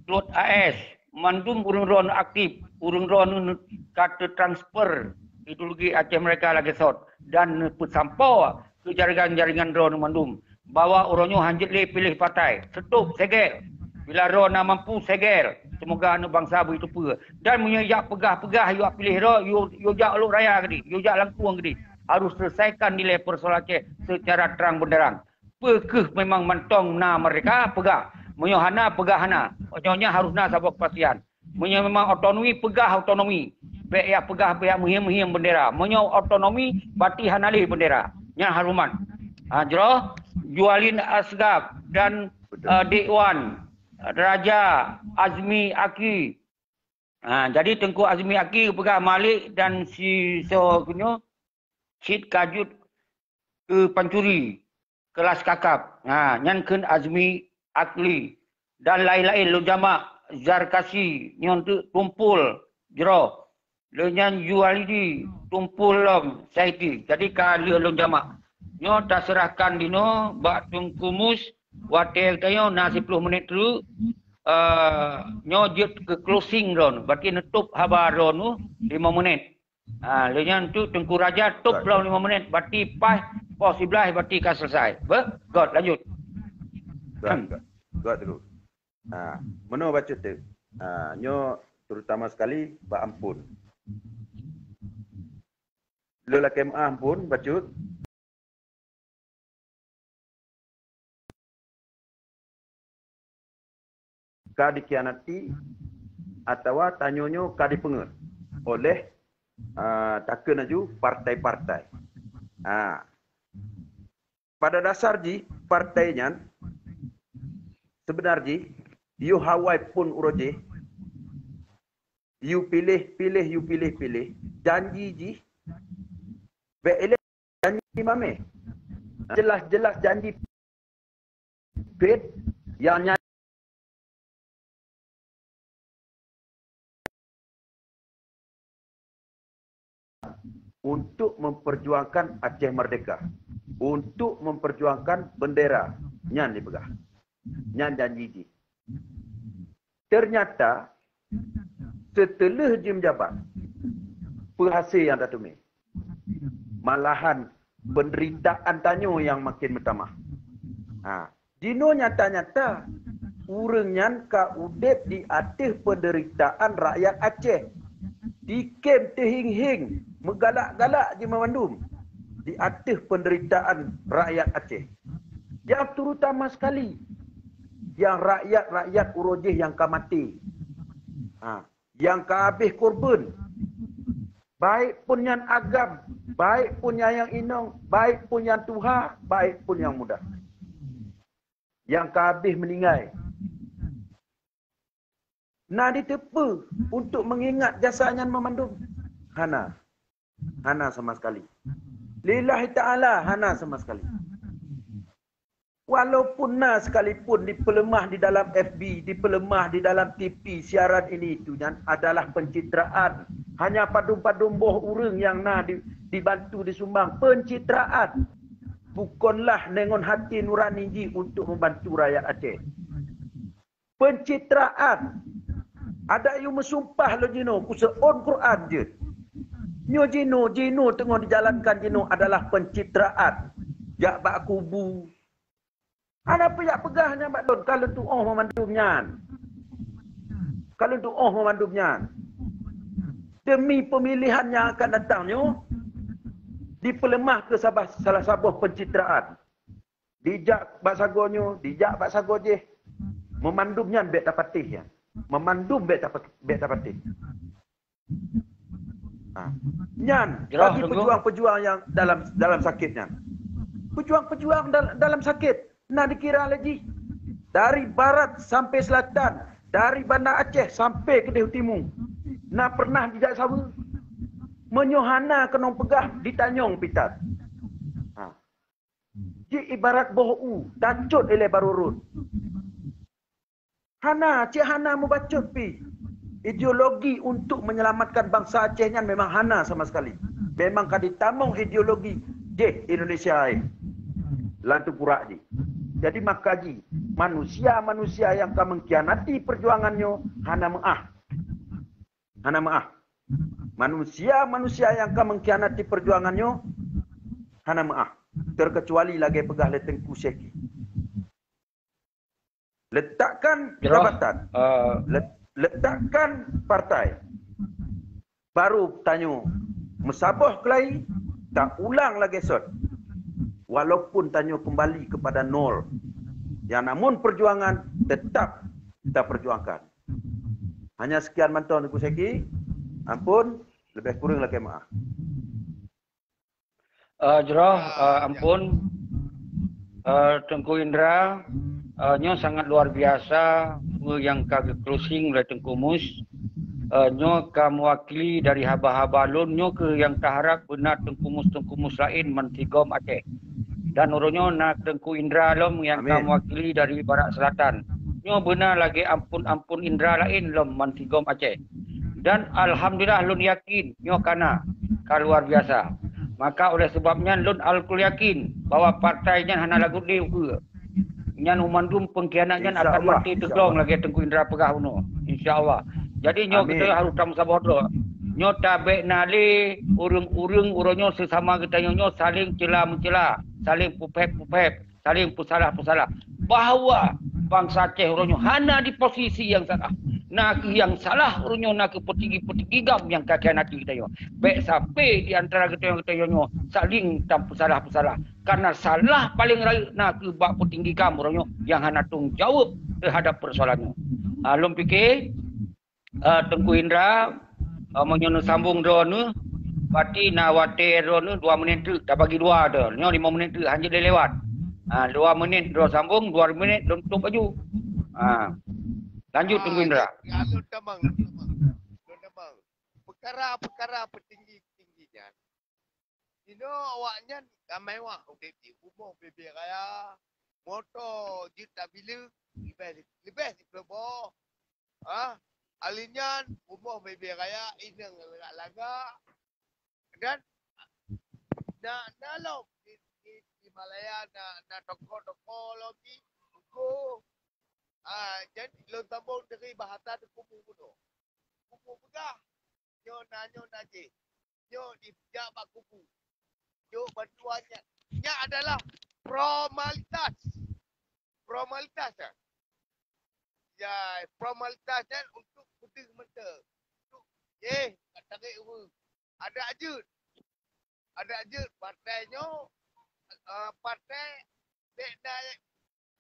Tut A S, mandum ureuëng droeneuh aktif, ureuëng droeneuh ka teutransfer ideologi Aceh Merdeka lagée sot dan neupeusampoe keu jaringan-jaringan droeneuh mandum bahwa uroe nyoe hanjeuet lé piléh partai, seutôb, segel. Bila droe na mampu, segel. Seumoga aneuëk bansa beuteupeue. Dan meunyoe jak peugah-peugah, yue piléh droe, yue, yue jak Lhokseumawe keudeh, yue jak Langkuang keudeh. Harôh seuleusaikan dilée peusoalan Aceh seucara trang beunderang. Peu kheueh memang mantong na merdeka, peugah. Meunyoe hana, peugah hana. Nyoe nyan harôh na saboh keupastian. Meunyoe memang otonomi, peugah otonomi. Bék yah peugah bék meuhiem-hiem beundera. Meunyoe otonomi, berarti hana lé beundera. Nyan haruman. Ha, jroh, Jualin Asgab dan, eh, Dek Wan, Raja Azmi Aki. Ha, jadi Teungku Azmi Aki geupeugah Malik dan si soe nyoe cit ka jeuet keu pancuri, kelas kakap. Ha, nyan kheun Azmi Akli dan laén-laén lôn jamak Zarkasi nyoe teuk tumpul jroh. Lheueh nyan Jualidi tumpul lom Saiti. Jadi ka lheueh lôn jamak. Nyoe taseurahkan dinoe bak Teungku Mus, watée tanyoe na siploh menit teuk. Eh, nyoe jeuet keu closing droeneuh, berarti neutôb haba droeneuh lima menit. Ha, lheueh nyan tu Teungku Raja tôb lom lima menit, berarti paih poh siblaih berarti ka selesai. Beh, got lanjut. Got, got. Got dulu. Ha, meunoe bacut tu. Ha, nyoe terutama sekali bak ampun. Lôn lakée meuah ampun bacut. Ka dikhianati atawa tanyoe nyoe ka dipeungeut oleh, ah, takheun laju partai-partai. Ah. Pada dasar jih partai nyan sebenar jih yue hawai phon uroe jih, yue piléh-piléh, yue piléh-piléh, janji jih bék ilée janji mameh. Jelas-jelas janji pet yang nyan untuk memperjuangkan Aceh Merdeka, untuk memperjuangkan bendera, nyan dipeugah. Nyan janji jih. Ternyata, seuteulah jimeujabat, peu hase nyang tateumé? Malahan peunderitaan tanyoe nyang makin meutamah. Ha, jinoe nyata-nyata, ureuëng nyan ka udeb di ateueh peunderitaan rakyat Aceh. Tikém teuhing-hing, meugalak-galak jimeuandum di ateueh peunderitaan rakyat Aceh. Nyang terutama sekali, nyang rakyat-rakyat uroe jih nyang ka maté, ha, nyang ka habéh korban, baik pun nyan agam, baik pun nyan nyang inong, baik pun nyan tuha, baik pun nyang muda, nyang ka habéh meuninggai. Na jiteupeue untuk mengingat jasa nyan meumandum? Hana. Hana sama sekali. Lillahi ta'ala, hana sama sekali. Walaupun na sekalipun dipeuleumah di dalam F B, dipeuleumah di dalam T V, siaran ini itu nyan adalah pencitraan. Hanya padum-padum boh ureuëng nyang na di, dibantu disumbang. Pencitraan. Bukanlah deungon hati nurani jih untuk membantu rakyat Aceh. Pencitraan. Adak yue meusumpah lôn jinoe, kuseuôn Quran jeuet. Nyoe jinoe, jinoe teungoh dijalankan jinoe adalah pencitraan. Jak bak kubu. Hana peue jak peugah nyan bak lôn, ka lôn tuoh meumandum nyan. Ka lôn tuoh meumandum nyan. Demi pemilihan nyang akan datang nyoe, dipeuleumah keu sabah, salah saboh pencitraan. Dijak bak sagoe nyoe, dijak bak sagoe jéh. Meumandum nyan bék tapatéh nyan. Meumandum bék tapa-, bék tapatéh. Ha. Nyan bagi pejuang-pejuang nyang dalam, dalam sakét nyan. Pejuang-pejuang dal-, dalam sakét na dikira lé jih. Dari barat sampai selatan, dari Banda Aceh sampai keudéh u timu. Na pernah jijak saweue? Meunyoe hana keunong peugah, ditanyong pih that. Ha. Jih ibarat boh u, tacot ilée barô rot. Hana, cit hana mubacot pih. Ideologi untuk menyelamatkan bangsa Aceh nyan memang hana sama sekali. Memang ka ditamong ideologi jih Indonesia, eh, lam teupurak jih. Jadi maka jih, manusia-manusia nyang ka mengkhianati perjuangan nyoe hana meu'ah. Hana meu'ah. Manusia-manusia nyang ka mengkhianati perjuangan nyoe hana meu'ah, terkecuali lagée peugah lé Teungku Syeki. Letakkan jabatan, eh, let-, letakkan partai. Baru tanyoe meusaboh keulayi, taulang lagée sot. Walaupun tanyoe kembali kepada nol. Yang namun perjuangan tetap kita perjuangkan. Hanya sekian mantong, Teungku Syeki. Ampun, lebih kurang lakée meu'ah. Eh, jroh, eh, ampun. Eh, Teungku Indra, eh, nyoe sangat luar biasa peue nyang ka geu-closing lé Teungku Mus. Eh, nyoe ka mewakili dari haba-haba lôn, nyoe keuh nyang taharab beuna Teungku Mus-Teungku Mus laén bansigom Aceh. Dan uroe nyoe na Teungku Indra lom nyang ka mewakili dari Barat Selatan. Nyoe beuna lagée ampôn-ampôn Indra laén lom bansigom Aceh. Dan alhamdulillah lôn yakin nyoe ka na, ka luar biasa. Maka oleh sebab nyan lôn alkul yakin bahwa partai nyan hana lagot lé ukeue. Nyan u mandum pengkhianat nyan akan maté teuglong lagée Teungku Indra peugah bunoe. Insya Allah. Jadi nyoe geutanyoe harôh tameusaboh droe. Nyoe tabek na lé ureuëng-ureuëng uroe nyoe seusama geutanyoe nyoe saléng ceula-meuceula, saléng peuphép-peuphép, saléng peusalah-peusalah. Bahwa bansa Aceh uroe nyoe hana di posisi nyang salah. Na kheueh nyang salah uroe nyoe na kheueh peutinggi-peutinggi GAM nyang ka khianati geutanyoe. Bék sabe di antara geutanyoe-geutanyoe nyoe saléng tampeusalah-peusalah. Karena salah paleng rayeuk na kheueh bak peutinggi GAM uroe nyoe nyang hana tanggung jaweueb teuhadab peusoalan nyoe. Ah, lôn pike, ah, Teungku Indra, ah, meunyoe neusambong droeneuh, berarti na watée droeneuh dua menit teuk, tabagi dua droe. Nyoe lima menit teuk, hanjeuet lé lewat. Ah, dua menit droe sambong, dua menit lôn tutup laju. Ah, lanjut Teungku Indra. Ah, ya, ya, lôn tamong, lôn tamong. Lôn tamong. Peukara-peukara peutinggi-peutinggi nyan, jinoe awaknyan ka mewah udeb jih, rumoh bebe raya, moto jeuet tabileuk, leubeh, leubeh siplôh boh. Ah, ali nyan rumoh bebe raya inong lagak-lagak. Dan na, na lom di, di, di Malaya na, na toko-toko lom di buku. Ah, jadi lôn sambong dari bahasa Teungku Mus bunoe. Teungku Mus peugah, nyoe na, nyoe na jih. Nyoe dijak bak kubu. Nyoe bantuan nyan. Nyan adalah formalitas. Formalitas, ya. Ya, formalitas nyan untuk peudeuh mantong. Untuk, eh, ka tarék ureuëng. Adak jeuet. Adak jeuet partai nyoe, eh, partai bék na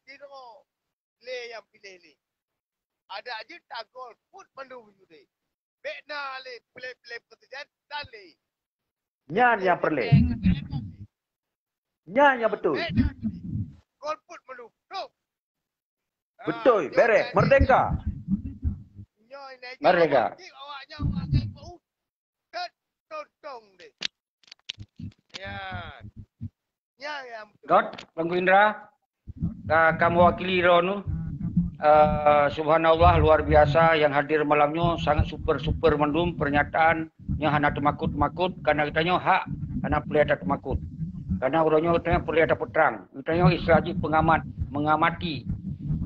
sidroe lé nyang piléh lé. Adak jeuet tagolput mandum judé. Bék na lé piléh-piléh presiden dan lé. Nyan nyang peureulée. Nyan nyang beutôi. Bék na lé. Golput mandum. Tuh. Ah, beutôi, nyoe beres. Jadi merdeka. Nyoe, nyoe, merdeka. Awak nyoe, awak nyoe, awak nyoe, Tet tontong deh. Ya. Ya, ya, betul. Got, Teungku Indra, ka, ka mewakili droeneuh. Eh, subhanallah, luar biasa yang hadir malam nyoe, sangat super-super mandum pernyataan nyang hana teumakot-makot, karena geutanyoe hak hana peureulee tateumakot. Karena uroe nyoe geutanyoe peureulee tapeutrang. Geutanyoe istilah jih pengamat, mengamati.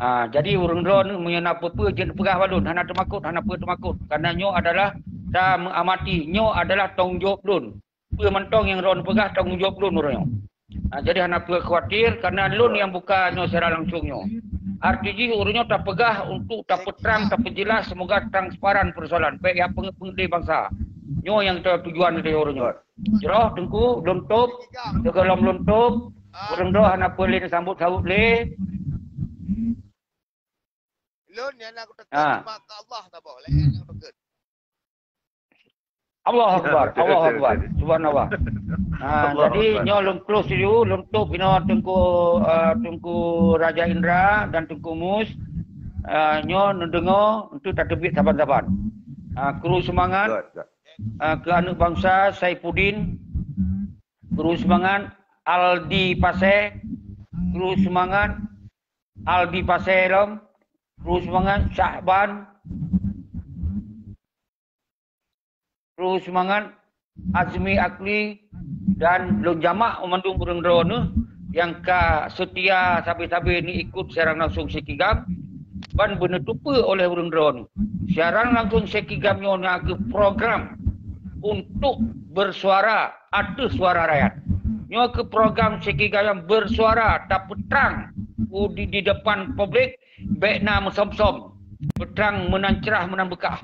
Ah, jadi ureuëng droeneuh meunyoe na peue-peue jeuet peugah bak lôn, hana teumakot, hana peue teumakot. Karena nyoe adalah ta meuamati, nyoe adalah tanggong jaweueb lôn. Peue mantong nyang droeneuh peugah tanggong jaweueb lôn uroe nyoe. Ah, jadi hana peue khawatir, karena lôn nyang buka nyoe secara langsung nyoe. Arti jih uroe nyoe tapeugah untuk tapeutrang, tapeujeulaih, semoga transparan peusoalan. Bék ya peungeut-peungeut lé bansa. Nyoe nyang tujuan geutanyoe uroe nyoe. Jroh Teungku, lôn tôb, sigohlom lôn tôb, ureuëng droe hana peue lé neusambot-sambot lé. Lôn nyang na kuteukeu cuma keu Allah saboh, laén nyang kuteukeu. Allahu Akbar, Allahu Akbar. Subhanallah. Ha, jadi nyoe lôn close dulu, lôn tôb inoe Teungku, eh, Teungku Raja Indra dan Teungku Mus. Eh, nyoe neudeungoe untuk tateubiet saban-saban. Ha, kru seumangat. Ah, keu aneuk bansa Saifuddin, kru seumangat. Aldi Pasé, kru seumangat. Aldi Pasé lom, kru seumangat. Syahban, kru seumangat. Azmi Akli, dan lôn jamak mandum ureuëng droeneuh nyang ka seutia sabe-sabe neuikot siaran langsung Sekigam, ban beuneutupeue oleh ureuëng droeneuh. Siaran langsung Sekigam nyoe na keu program untuk bersuara ateueh suara rakyat. Nyoe keu program Sekigam nyang bersuara tapeutrang u di, di depan publik, bék na meusom-som, peutrang meunan crah meunan beukah.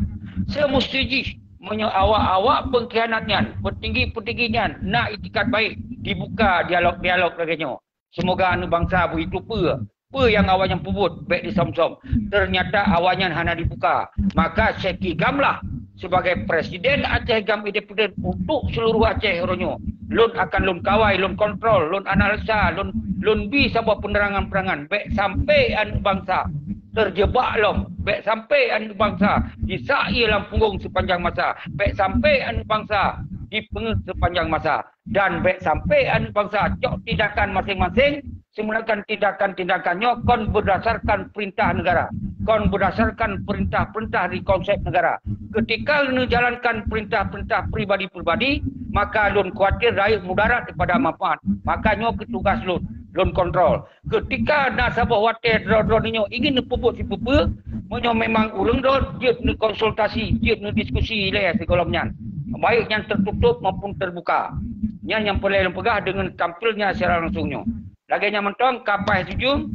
Seumusti jih meunyoe awak-awak peungkhianat nyan, peutinggi-peutinggi nyan na itikad baik, dibuka dialog-dialog lagée nyoe. Seumoga aneuk bansa beuitupeue peue nyang awaknyan peubuet bék disom-som. Teunyata awaknyan hana dibuka. Maka Sekigam lah sebagai Presiden Aceh Gam Independen untuk seluruh Aceh uroe nyoe. Lôn akan lôn kawai, lôn kontrol, lôn analisa, lôn, lôn bi saboh peunerangan-peunerangan. Bék sampai aneuk bansa terjebak lom. Bék sampai aneuk bansa disak ie lam punggong sepanjang masa. Bék sampai aneuk bansa dipeungeuet sepanjang masa. Dan bék sampai aneuk bansa cok tindakan maséng-maséng, seumulakan tindakan-tindakan nyoe kon berdasarkan perintah negara, kon berdasarkan perintah-perintah di konsep negara. Ketika neujalankan perintah-perintah pribadi-pribadi, maka lôn khawatir rayeuk mudarat daripada manfaat. Maka nyoe keu tugas lôn, lôn kontrol. Ketika na saboh watée droe-droe nyoe ingin neupeubuet sipeue-peue, meunyoe memang ureuëng droe jeuet neukonsultasi, jeuet neudiskusi ilée sigohlom nyan, baik nyan tertutup maupun terbuka. Nyan nyang peureulée lôn peugah deungon tampilnya siaran langsung nyoe. Lagée nyan mantong ka paih tujue,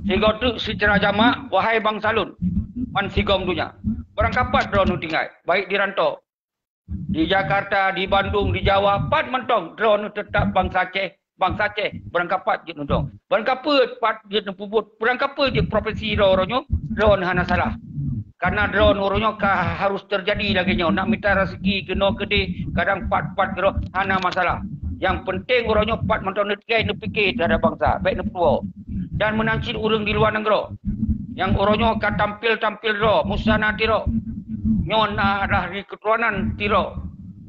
sigoe teuk seucara jamak, wahai bansa lôn, ban sigom donya. Barangkapat droeneuh tinggai, baik di rantau, di Jakarta, di Bandung, di Jawa, pat mantong droeneuh teutap bansa Aceh, bansa Aceh, barangkapat jeuet neudong. Barangkapeue pat jeuet neupeubuet, barangkapeue jeuet profesi droe uroe nyoe, droeneuh hana salah. Karena droeneuh uroe nyoe ka harus terjadi lagée nyoe, nak mita raseuki keunoe keudeh, kadang pat-pat keudroe, hana masalah. Nyang penting uroe nyoe pat mantong neutinggai neupike terhadap bansa, bék neupeutuwoe. Dan meunan cit ureuëng di luwa nanggroe nyang uroe nyoe ka tampil-tampil droe, musana tirok. Nyoe na adalah di keuturonan tirok.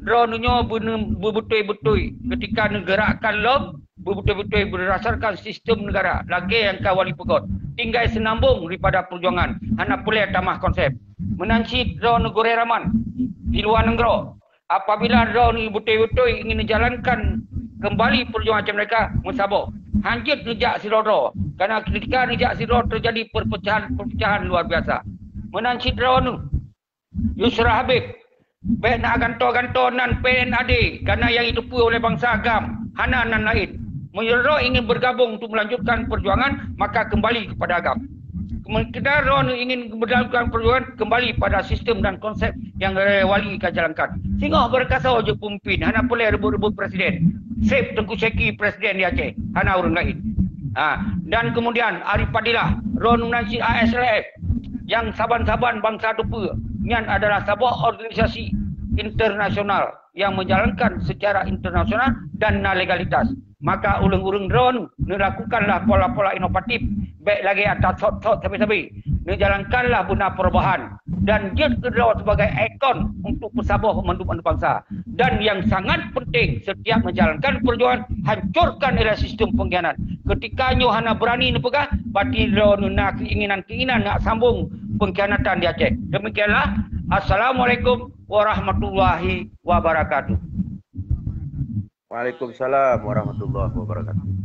Droeneuh nyoe beuneu-, beubeutôi-beutôi ketika neugerakkan lom, beubeutôi-beutôi berdasarkan sistem negara, lagée nyang ka wali peugöt. Tinggai seunambong daripada peujuangan, hana peureulée tamah konsep. Meunan cit droeneuh gurée raman di luwa nanggroe, apabila droeneuh beutôi-beutôi ingin neujalankan keumbali peujuangan Aceh Merdeka, meusaboh. Hanjeuet neujak sidroe-droe, karena ketika neujak sidroe terjadi perpecahan-perpecahan luar biasa. Meunan cit droeneuh, Yusra Habib, bék na gantoe-gantoe nan P N A D, karena nyang jiteupeue oleh bansa GAM, hana nan laén. Meunyoe droe ingin bergabung untuk melanjutkan perjuangan, maka kembali kepada GAM. Sekedar droeneuh ingin melanjutkan perjuangan, kembali pada sistem dan konsep nyang wali ka jalankan. Singoh beureukasoe jeuet peumimpin, hana peureulée reubot-reubot presiden. Seb Teungku Syeki presiden di Aceh, hana ureuëng laén. Ha, dan kemudian Arif Fadilah, droeneuh nan cit A S R F, nyang saban-saban bansa teupeue, nyan adalah saboh organisasi internasional yang menjalankan secara internasional dan na legalitas. Maka ureuëng-ureuëng droeneuh neulakukanlah pola-pola inovatif, bék lagée ata thot-thot sabe-sabe. Neujalankanlah beuna perubahan dan jeuet keudroe sebagai ikon untuk peusaboh mandum aneuk bansa. Dan yang sangat penting, setiap menjalankan perjuangan, hancurkan ialah sistem pengkhianat. Ketika nyoe hana berani neupeugah, berarti droeneuh na keinginan-keinginan nak sambung pengkhianatan di Aceh. Demikianlah. Assalamualaikum warahmatullahi wabarakatuh. Waalaikumsalam warahmatullahi wabarakatuh.